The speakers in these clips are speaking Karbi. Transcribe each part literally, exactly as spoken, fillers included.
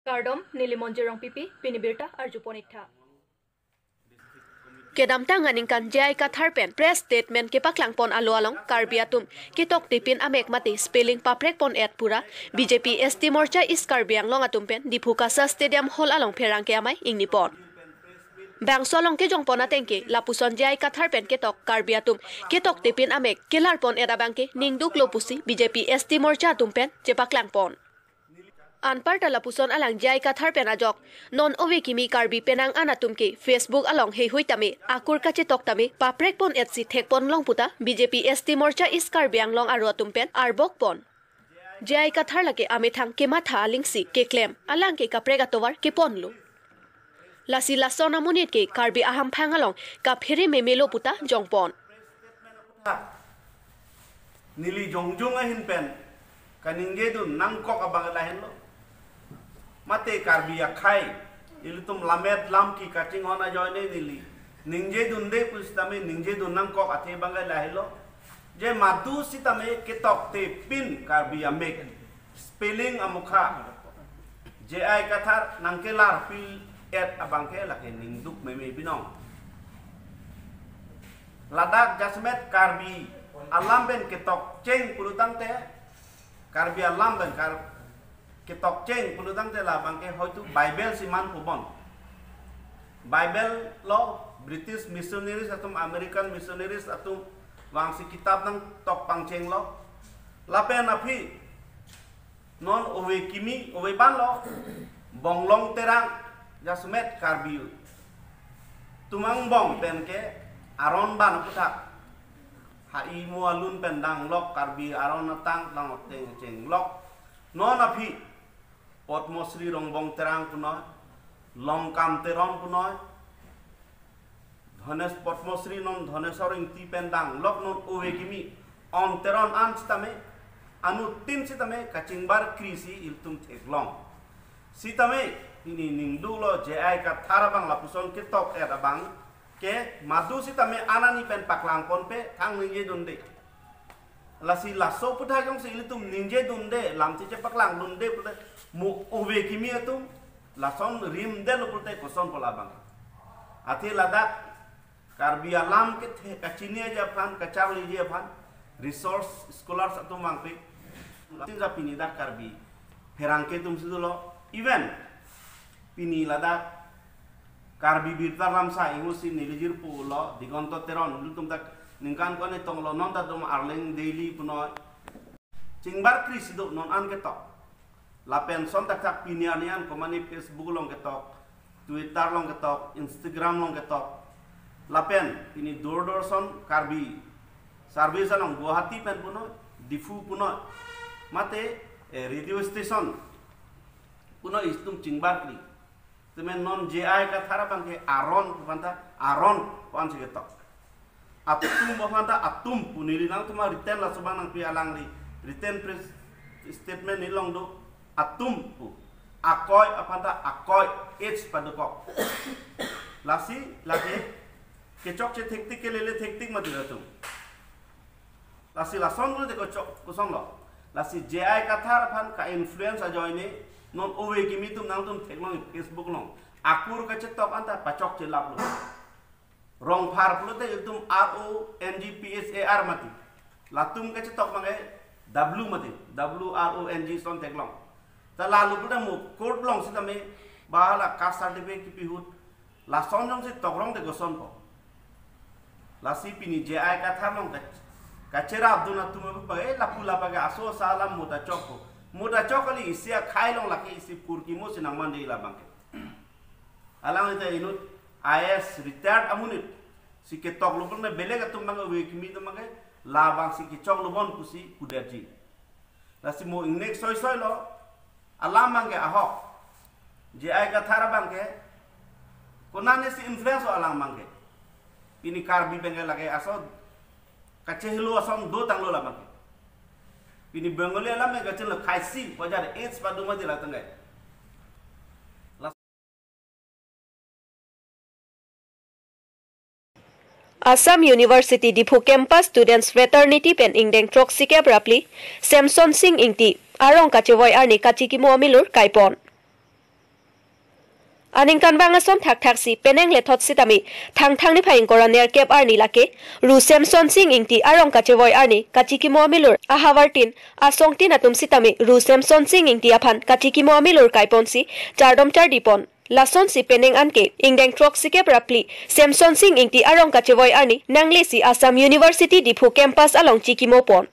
Kardom, neli Monjir Rongpipi, pini birta arjupon iktha. Kedamtang aningkan J I Kathar pen press statement kepaklangpon alo along Karbi atum ketoktepin amek mate spelling paprekpon-et pura B J P S T Morcha East Karbi Anglong atum pen Diphu Kasa Stadium Hall along pherangke amei ingnipon. Bangso along kejongpon atengke lapuson J I Kathar pen ketok Karbi atum ketoktepin amek kelarpon-et abangke ningduklo pusi B J P S T Morcha atum pen chepaklangpon. Anparta lapuson alang J I Kathar pen ajok, non ove kimi Karbi penang an atum ke Facebook along heihui tame, akur kachetok tame paprekpon-et si thekpon long puta B J P S T Morcha East Karbi Anglong aro atum pen arbokpon. J I Kathar lake amethang kematha alingsi keklem, alang ke kaprek atovar keponlo. Lasi lason amonit ke Karbi ahamphang along kaphere memelo puta jongpon. Neli jongjong ahin pen kaningjedun nangkok abang lahenlo. Mate Karbi akhei, ilitum lammet lamki kachinghon ajoine neli ningjedunde pusitame ningjedun nangkok athe abang lahenlo. Je madu sitame ketoktepin Karbi amek, spelling amokha, J I Kathar nangkelarpi-et abangke lake ningduk meme binong. Ladak jasemet Karbi alam pen ketokcheng pulotangte, Karbi alam pen kar ketokcheng pulotangte labangke hoitu Bible si man pubon. Bible lo British missionaries atum, American missionaries atum vangsi kitab nangtok pangchenglo. Lapen aphi non ove kimi, ove banlo, Bonglong Terang jasemet Karbi atum angbong penke aron ban aputhak ha-i mo alun pen danglok, Karbi aron atang dang oteng chenglok. Non aphi Padmasri Rongbong Terang punoi, Longkam Teron punoi, Dhones Padmasri non Dhoneswar Ingti pen danglok non ove kimi, on Teron an sitame, anuttin sitame kachingbarkri si ilitum theklong. Sitame pini ningduklo J I Kathar abang lapuson ketok-et abang ke madu sitame anani pen paklangponpe thang ningjedunde. Lasi laso aputhak jongsi ilitum ningjedunde, lamthe chepaklangdunde pulote mo ove kimi atum lason rimdetlo pulote kosonpo labang. Athe ladak Karbi alam kethe kachiniji aphan, kacharliji aphan, resource scholars atum vangpi. Latin ja pini dak Karbi pherangke atum si dolo. Even pini ladak Karbi Birta Lamsa ingusi neli jirpo lo, Digonto Teron, ilitum dak ningkan ko-an tonglo, non ta dom Arleng Daily punoi. Chingbarkri si do non an ketok. Lapen son thakthak pini arni an komane Facebook along ketok, Twitter along ketok, Instagram along ketok. Lapen pini Doordarshan Karbi service along Guwahati pen punoi, Diphu punoi. Mate, eh, radio station punoi, itum chingbarkri. Temen non J I Kathar abangke aron aphanta, aron pu-an si ketok. Atum aphanta atum pu, neli nangtum a-written laso abang nangpi alangli. Written press statement neli long do, atum pu. Akoi aphanta akoi, H padokok. Lasi lake kechokche thektik, kelele thektik mati latum. Lasi lason pulote kochok kosonlo. Lasi J I Kathar aphan ka-influence ajoine non ove kimi atum nangtum theklong Facebook along. Akur kachetok anta pachokche laplo. Rongphar pulote itum R O N G P H A R mati. Latum kachetok abangke W mati. W R O N G son theklong. Ta lalu pulote mo court along sitame ba la caste certificate kipi ahut lason jongsi tokrong te kosonpo. Lasi pini J I Kathar along ka, kacherapdun atum abangke, eh, lapu lapa ke aso asa alam mo ta chokpo. Mo ta chok kali, isi akhei along lake isi purkimo si nangmande labangke. Alangli ta inut I A S retired amonit si ketoklo pon, belek atum abang ove kimi atum abangke labangsi kechoklo bon pusi pudetji. Lasi mo ingnek soisoi lo, alam abangke ahok. J I Kathar abangke konane si influence lo alam abangke. Pini Karbi abangke lake aso kachehelo ason dotanglo labangke. Pini Bengali alam abangke kachinlo, Khaisi pu ajar, H padu mati la tangkai. Assam University Diphu Campus Students Fraternity pen ingdeng throksi kep ra phli Samson Sing Ingti arong kachevoi arni kachikimo amilur kaipon. Aningkanvang ason thakthaksi penang lethot sitame Thangthang niphai ingkoi ra nerkep arni lake Ru Semsonsing Ingti arong kachevoi arni kachikimo amilur ahavartin asongtin atum sitame Ru Semsonsing Ingti aphan kachikimo amilur kaiponsi chardom chardipon. Lasonsi penang anke ingdeng throksikep ra phli Semsonsing Ingti arong kachevoi arni nanglesi Assam University Diphu campus along chikimopon.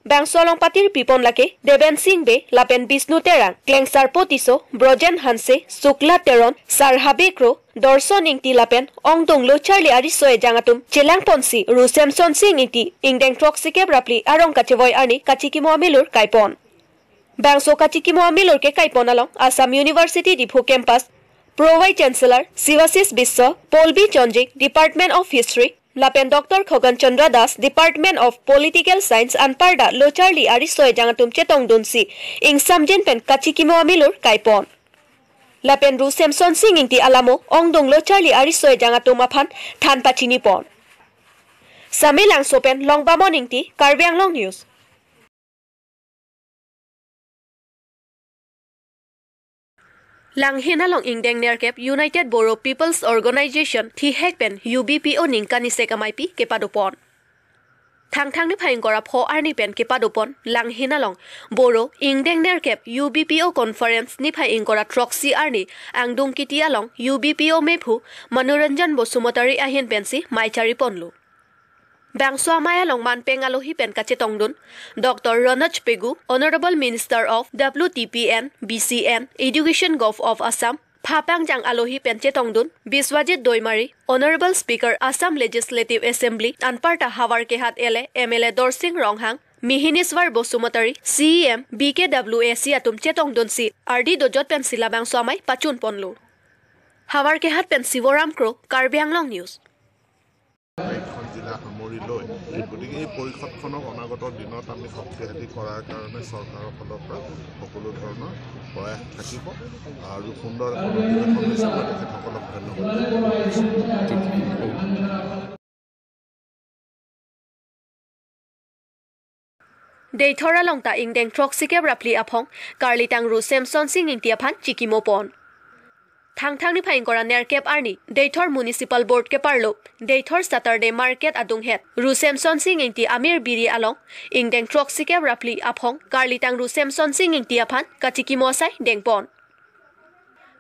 Bangso along patirpipon lake Debensing Bey lapen Bisnu Terang, Klengsarpo Tisso, Brojen Hanse, Sukla Teron, Sarhabe Kro, Dorson Ingti lapen Ongdung Locharli ariso ejang atum chelangponsi Ru Semsonsing Ingti ingdeng throksikep ra phli arong kachevoi arni kachikimo amilur kaipon. Bangso kachikimo amilur kekaipon along Assam University Diphu campus Pro Vice Chancellor Sivasis Bisso, Polbi Chonjing, Department of History, lapen Doctor Khogan Chandra Das, Department of Political Science anparta Locharli ariso ejang atum chetongdunsi ingsamjin pen kachikimo amilur kaipon. Lapen Ru Semsonsing Ingti alamo Ongdung Locharli ariso ejang atum aphan than pachinipon. Samelangso pen Longbamon Ingti, Karbi Anglong News. Langhin along ingdeng nerkep United Bodo People's Organization thihek pen U B P O ningkan isek ameipi kepadopon. Thangthang niphai ingkoi ra pho arni pen kepadopon Langhin along Bodo ingdeng nerkep U B P O conference niphai ingkoi ra throksi arni angdung kiti along U B P O mephu Manoranjan Basumatary ahin pensi mei chariponlo. Bangso amei along manpeng alohi pen kachetongdun Doctor Ranoj Pegu, Honorable Minister of W T P and B C and Education, Govt of Assam, phapangjang alohi pen chetongdun Biswajit Doimari, Honorable Speaker Assam Legislative Assembly anparta Havarkehat L A M L A Dorsing Ronghang, Mihineswar Basumatary, C E M, B K W A C atum chetongdunsi ardi dojot pensi labangso amei pachunponlo. Havarkehat pen Sivoram Kro, Karbi Anglong News. এখন জিলা সামৰি লৈ, গতিকে এই পৰিষদখনক অনাগত দিনত আমি শক্তিশালী কৰাৰ কাৰণে চৰকাৰৰ ফালৰ পৰা সকলো ধৰণৰ প্ৰয়াস থাকিব আৰু সুন্দৰ এখন অধিৱেশন হৈছে। মই তেখেতসকলক ধন্যবাদ জনাইছোঁ। Deithor along ta ingdeng throksi kep ra phli aphong karlitang Ru Semson Sing Ingti aphan chikimo pon. Thangthang niphai ingkoi ra nerkep arni Deithor Municipal Board keparlo Deithor Saturday Market adunghet Ru Semson Sing Ingti amir biri along ingdeng throksi kep ra phli aphong karlitang Ru Semson Sing Ingti aphan kachikimo asai dengpon.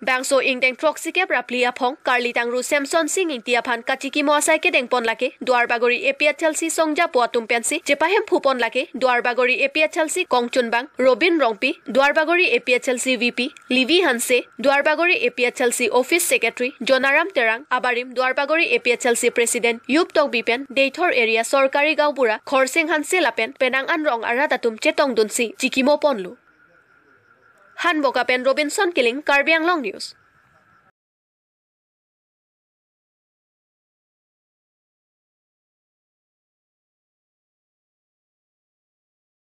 Bangso ingdeng throksi kep ra phli aphong karlitang Ru Semson Sing Ingti aphan kachikimo asai kedengpon lake Duarbagori A P H L C songjapo atum pensi chepahemphupon lake Duarbagori A P H L C kongchunbang Robin Rongpi, Duarbagori A P H L C V P Livi Hanse, Duarbagori A P H L C Office Secretary Jonaram Terang, abarim Duarbagori A P H L C President Yup Tokbi pen Deithor Area Sorkari Gaonbura Khorsing Hanse lapen penang an rong arat atum chetongdunsi chikimo ponlo. Hanboka pen Robinson Killing, Karbi Anglong News.